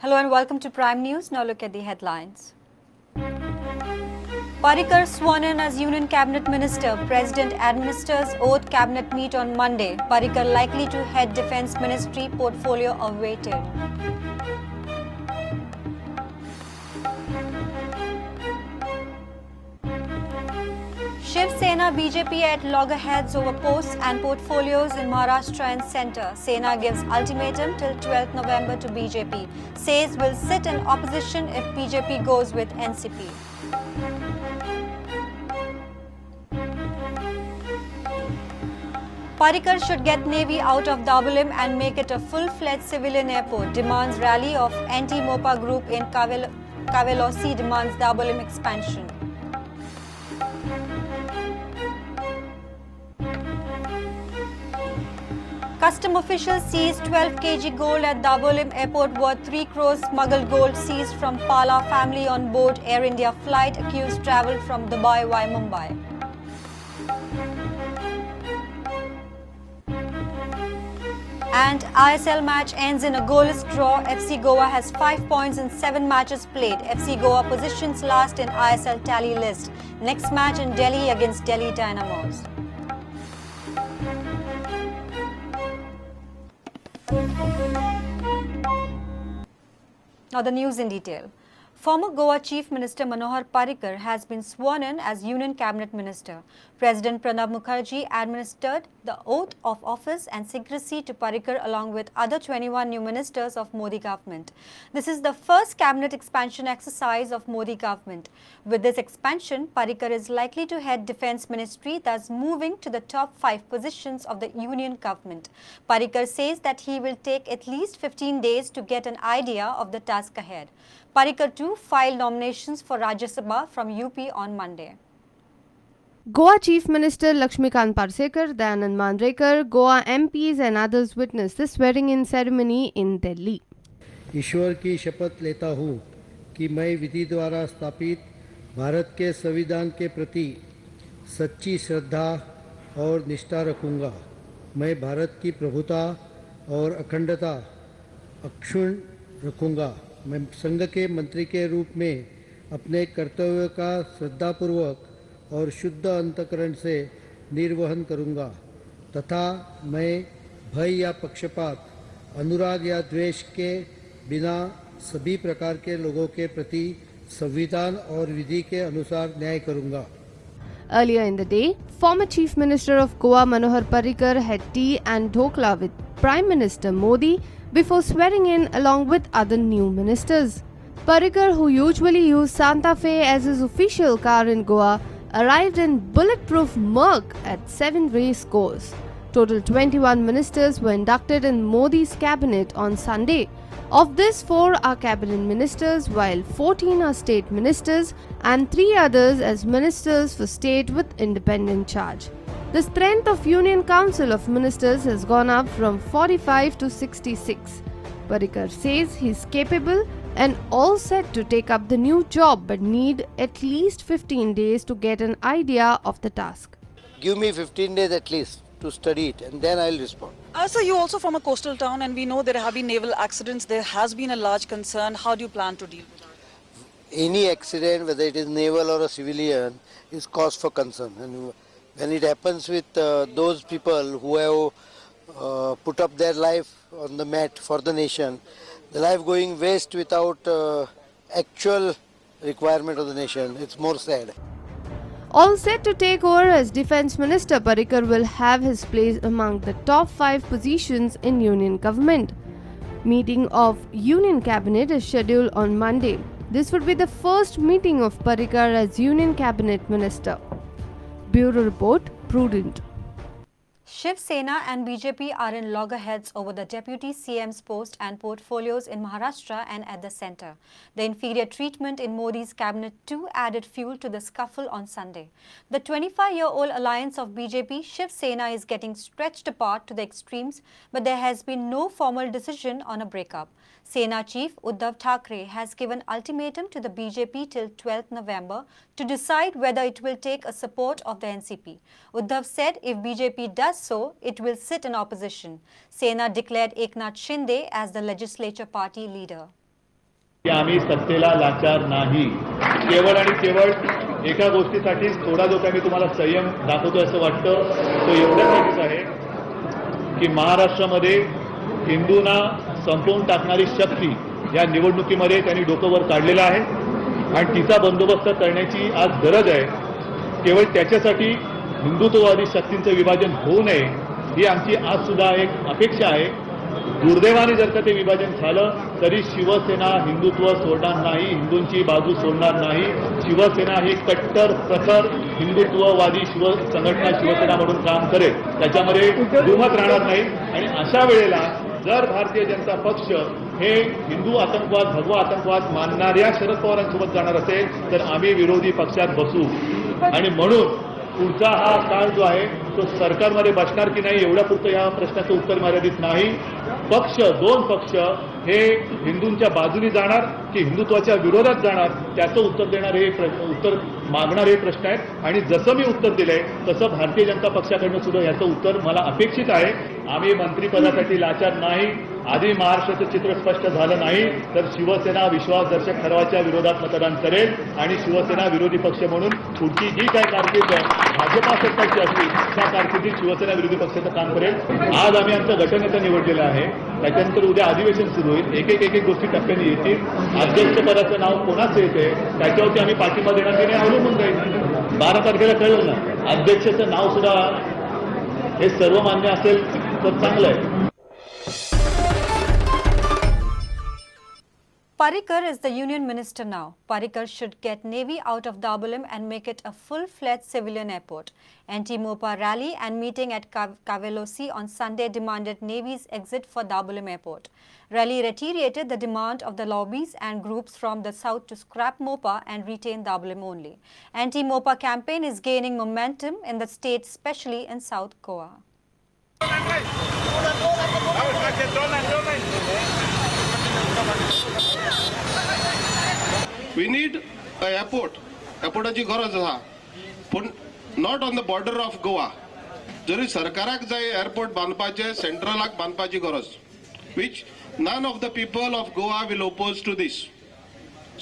Hello and welcome to Prime News. Now look at the headlines. Parrikar sworn in as Union Cabinet Minister. President administers oath cabinet meet on Monday. Parrikar likely to head Defence Ministry portfolio awaited. Shiv Sena BJP at loggerheads over posts and portfolios in Maharashtra and Centre. Sena gives ultimatum till 12th November to BJP. Says will sit in opposition if BJP goes with NCP. Parrikar should get Navy out of Dabolim and make it a full-fledged civilian airport. Demands rally of anti-MOPA group in Cavelossim demands Dabolim expansion. Custom officials seized 12 kg gold at Dabolim airport worth 3 crores. Smuggled gold seized from Pala family on board Air India flight. Accused travelled from Dubai via Mumbai. And ISL match ends in a goalless draw. FC Goa has 5 points in 7 matches played. FC Goa positions last in ISL tally list. Next match in Delhi against Delhi Dynamos. Now the news in detail. Former Goa Chief Minister Manohar Parrikar has been sworn in as Union Cabinet Minister. President Pranab Mukherjee administered the oath of office and secrecy to Parrikar along with other 21 new ministers of Modi government. This is the first cabinet expansion exercise of Modi government. With this expansion, Parrikar is likely to head Defence Ministry, thus moving to the top 5 positions of the Union government. Parrikar says that he will take at least 15 days to get an idea of the task ahead. Parrikar too filed nominations for Rajya Sabha from UP on Monday. Goa Chief Minister Lakshmikant Parsekar, Dayanand Mandrekar, Goa MPs and others witnessed the swearing-in ceremony in Delhi. ईश्वर की शपथ लेता हूँ कि मैं विधि द्वारा स्थापित Bharat K संविधान के प्रति सच्ची श्रद्धा और निष्ठा रखूँगा। मैं भारत की प्रभुता और अखंडता अक्षुण्ण रखूँगा। मैं संघ के मंत्री के रूप में अपने कर्तव्य का श्रद्धापूर्वक और शुद्ध अंतकरण से निर्वहन करूंगा तथा मैं भय या पक्षपात, अनुराग या द्वेष के बिना सभी प्रकार के लोगों के प्रति संविधान और विधि के अनुसार न्याय करूंगा। Earlier in the day, former Chief Minister of Goa Manohar Parrikar had tea and dhokla with Prime Minister Modi before swearing in along with other new ministers. Parrikar, who usually used Santa Fe as his official car in Goa, arrived in bulletproof Merc at 7 race course. Total 21 ministers were inducted in Modi's cabinet on Sunday. Of this, 4 are cabinet ministers, while 14 are state ministers and 3 others as ministers for state with independent charge. The strength of Union Council of Ministers has gone up from 45 to 66. Parrikar says he is capable and all set to take up the new job, but need at least 15 days to get an idea of the task. Give me 15 days at least to study it and then I'll respond. Sir, you also from a coastal town and we know there have been naval accidents. There has been a large concern. How do you plan to deal with that? Any accident, whether it is naval or a civilian, is cause for concern. And when it happens with those people who have put up their life on the mat for the nation, the life going waste without actual requirement of the nation, it's more sad. All set to take over as Defence Minister, Parrikar will have his place among the top 5 positions in Union government. Meeting of Union Cabinet is scheduled on Monday. This would be the first meeting of Parrikar as Union Cabinet Minister. Bureau Report, Prudent. Shiv Sena and BJP are in loggerheads over the Deputy CM's post and portfolios in Maharashtra and at the centre. The inferior treatment in Modi's cabinet too added fuel to the scuffle on Sunday. The 25-year-old alliance of BJP Shiv Sena is getting stretched apart to the extremes, but there has been no formal decision on a breakup. Sena chief Uddhav Thackeray has given ultimatum to the BJP till 12th November to decide whether it will take a support of the NCP. Uddhav said if BJP does so, it will sit in opposition. Sena declared Eknath Shinde as the legislature party leader. की आम्ही सत्तेला लाचार नाही. केवळ आणि केवळ एका गोष्टीसाठी थोडा जो काही मी तुम्हाला संयम दाखवतो असं वाटतं, तो एवढ्यासाठीच आहे की महाराष्ट्रामध्ये हिंदूंना संपवून टाकणारी शक्ती या निवडणुकीमध्ये त्यांनी डोकं वर काढलेलं आहे आणि तिचा बंदोबस्त करण्याची आज गरज आहे. केवळ त्याच्यासाठी हिंदुत्ववादी शक्तींचं विभाजन होऊ नये ही आमची आज सुद्धा एक अपेक्षा आहे. दुर्दैवाने जर का ते विभाजन झालं तरी शिवसेना हिंदुत्व सोडणार नाही, हिंदूंची बाजू सोडणार नाही. शिवसेना ही कट्टर प्रखर हिंदुत्ववादी शिव संघटना शिवसेना म्हणून काम करेल, त्याच्यामध्ये दुमत राहणार नाही. आणि अशा वेळेला जर भारतीय जनता पक्ष हे हिंदू आतंकवाद, भगवा आतंकवाद मानणाऱ्या शरद पवारांसोबत जाणार असेल तर आम्ही विरोधी पक्षात बसू. आणि म्हणून पुढचा हा काळ जो आहे तो सरकारमध्ये बसणार की नाही एवढ्या पुरतं या प्रश्नाचं उत्तर मर्यादित नाही. पक्ष, दोन पक्ष हे हिंदूंच्या बाजूने जाणार की हिंदुत्वाच्या विरोधात जाणार त्याचं उत्तर देणारे हे उत्तर मागणारे हे प्रश्न आहेत. आणि जसं मी उत्तर दिलंय तसं भारतीय जनता पक्षाकडनं सुद्धा याचं उत्तर मला अपेक्षित आहे. आम्ही मंत्रिपदासाठी लाचार नाही. आधी महाराष्ट्राचं चित्र स्पष्ट झालं नाही तर शिवसेना विश्वासदर्शक ठरावाच्या विरोधात मतदान करेल आणि शिवसेना विरोधी पक्ष म्हणून पुढची जी काही कारकीर्द भाजपा सरकारची असली त्या कारकिर्दीत शिवसेना विरोधी पक्षाचं काम करेल. आज आम्ही आमचा गटनेता निवडलेला आहे, त्याच्यानंतर उद्या अधिवेशन सुरू होईल. एक एक एक एक गोष्टी टप्प्याने येतील. अध्यक्षपदाचं नाव कोणाचं येते त्याच्यावरती आम्ही पाठिंबा देणार की नाही अवलंबून राहील. 12 तारखेला कळलं ना, अध्यक्षाचं नाव सुद्धा हे सर्वमान्य असेल तर चांगलं आहे. Parrikar is the union minister now. Parrikar should get Navy out of Dabolim and make it a full-fledged civilian airport. Anti-Mopa rally and meeting at Cavelossim on Sunday demanded Navy's exit for Dabolim airport. Rally reiterated the demand of the lobbies and groups from the south to scrap Mopa and retain Dabolim only. Anti-Mopa campaign is gaining momentum in the state, especially in South Goa. We need a airport. एअरपोर्टाची गरज आसा, पूण not on the border of Goa. जरी सरकाराक जाय airport बांदपाचें, सेंट्रलाक बांदपाची गरज, which none of the people of Goa will oppose to this.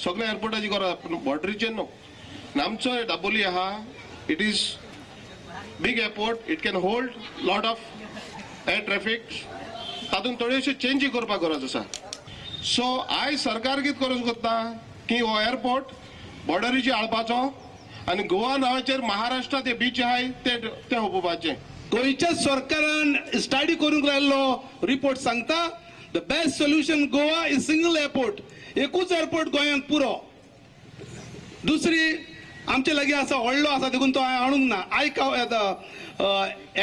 सगळ्या एअरपोर्टाची गरज, पूण बॉर्डरीचेर न्हू. आमचो दाबोली आहा, it is big airport, it can hold lot of air traffic. तातूंत थोड्योश्यो चेंजी करपाक गरज आसा. सो आयज सरकार कितें करूंक सोदता की हो एअरपोर्ट बॉर्डरीचेर हाडपाचो आनी गोवा नांवाचेर महाराष्ट्रात हे बीच आहाय ते हुपोवपाचे. गोंयच्या सरकारान स्टडी करूंक लायल्लो रिपोर्ट सांगता the best solution Goa is single airport. एकूच एअरपोर्ट गोंयांत पुरो. दुसरी आमचे लागीं आसा व्हडलो आसा देखून तो हांवें हाडूंक ना. I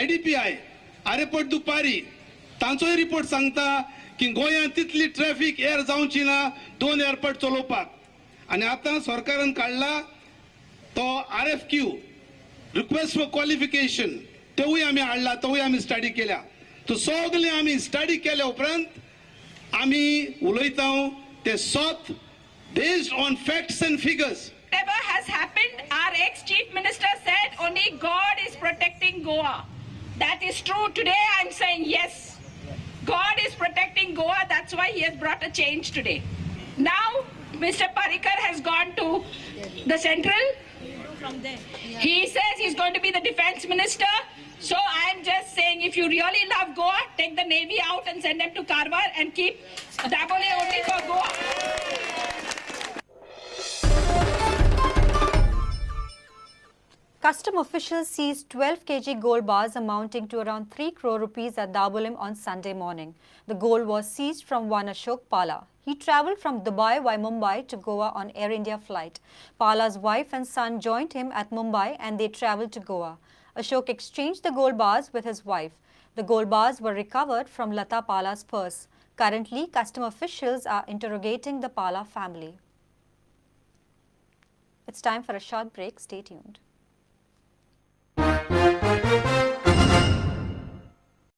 ADPI airport du Paris तांचोय रिपोर्ट सांगता की गोंयांत तितली ट्रॅफिक एअर जावची ना दोन एअरपोर्ट चलोवपाक. आनी आतां सरकारान काडला तो RFQ request for qualification, तेवूय आमी हाडला, तोवूय आमी स्टडी केल्या. तो सगळे आमी स्टडी केल्या उपरांत आमी उलयता ते सत based on facts and figures. Whatever has happened, our ex-chief minister said only God is protecting Goa. That is true. Today I am saying yes. God is protecting Goa. That's why he has brought a change today. Now, Mr. Parrikar has gone to the central. He says he's going to be the defense minister. So I'm just saying, if you really love Goa, take the Navy out and send them to Karwar and keep Dabolim only for Goa. Custom officials seized 12 kg gold bars amounting to around 3 crore rupees at Dabolim on Sunday morning. The gold was seized from one Ashok Pala. He travelled from Dubai via Mumbai to Goa on Air India flight. Pala's wife and son joined him at Mumbai and they travelled to Goa. Ashok exchanged the gold bars with his wife. The gold bars were recovered from Lata Pala's purse. Currently, custom officials are interrogating the Pala family. It's time for a short break. Stay tuned.